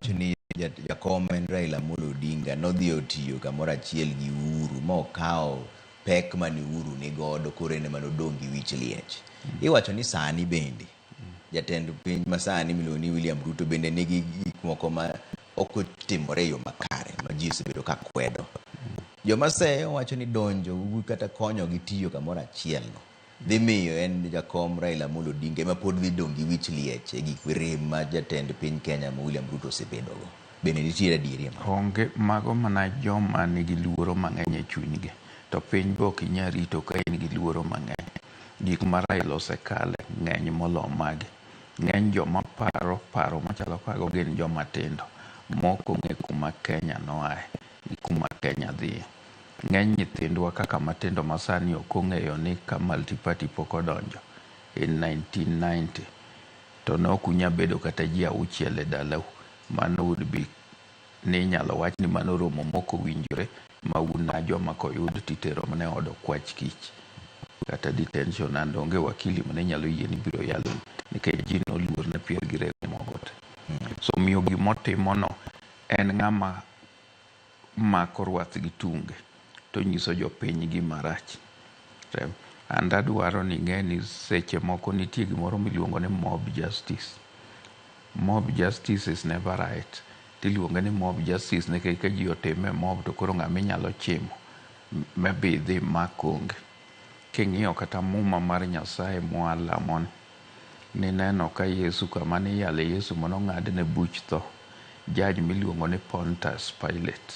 Wacho ni jakom en Raila Amolo Odinga nodhi otiyo kamoro achiel gi Uhuru mokawo pek mane Uhuru ni godo, koro en ema nodong' gi wich liech. Iwacho ni sani bende jatend piny masani miluongo ni William Ruto bende nigi gik moko ma ok otimore e yo makare ma ji osebedo ka kwedo. Joma seyo wacho ni donjo kata konyogi tiyo kamoro achiel no dhi miyo en jakom Raila Amolo Odinga ema pod dhi dong' gi wich liech e gik rem ma jatend piny Kenya ma William Ruto osebedogo. Bende nitiere adieri e mano? Onge mago, mana joma nigi luoro mang'eny e chunygi. To piny be ok inyal rito ka in gi luoro mang'eny. Gik ma Raila osekale ng'eny molo magi. Ng'eny joma paro paro machalo kago gin joma tindo mok ong'e kuma Kenya noae gi kuma Kenya dhiye. Ng'eny nyithindwa kaka matindo masani ok ong'eyo ni ka multi-party pok odonjo in 1990 to ne ok unyal bedo kata ji auchiel e dalau. Mano would be ni inyalo wach ni mano romo mok owinjore ma un joma koyud titero mana e od okwach kich kata detention, and onge wakili mane nyalo yieni biro yalo nikech ji noluor ne pier gi rego mogo te. So miyo gimotimono en ng'ama mako rwath gi tunge to nyiso jopiny gima rach. And adwaro ni ing'e ni seche moko nitie gimoro miluongo ni mob justice. Mob justice is never right. Tiluonge ni mob justice nikech ka ji otime mob to koro ng'ama inyalo chimo maybe idhi mak onge. King'iyo kata Muma mar Nyasaye mwalamoni, nineno ka Yesu kama niyale Yesu manong'adne buch tho, judge miluongo ni Pontius Pilate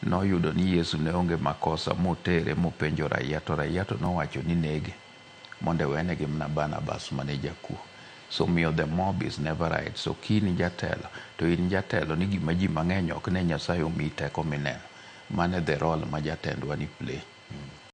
noyudo ni Yesu ne onge makosa motere mopenjo raia, to raia to nowacho ni nege mondo iwenegi mana Barnabas mane jakuo. So miyo the mob is never right. So kiny jatelo to in jatelo ni gima ji mang'eny ok ne, Nyasaye omiyi teko mineno. Mano e the role ma jatendwa ni play.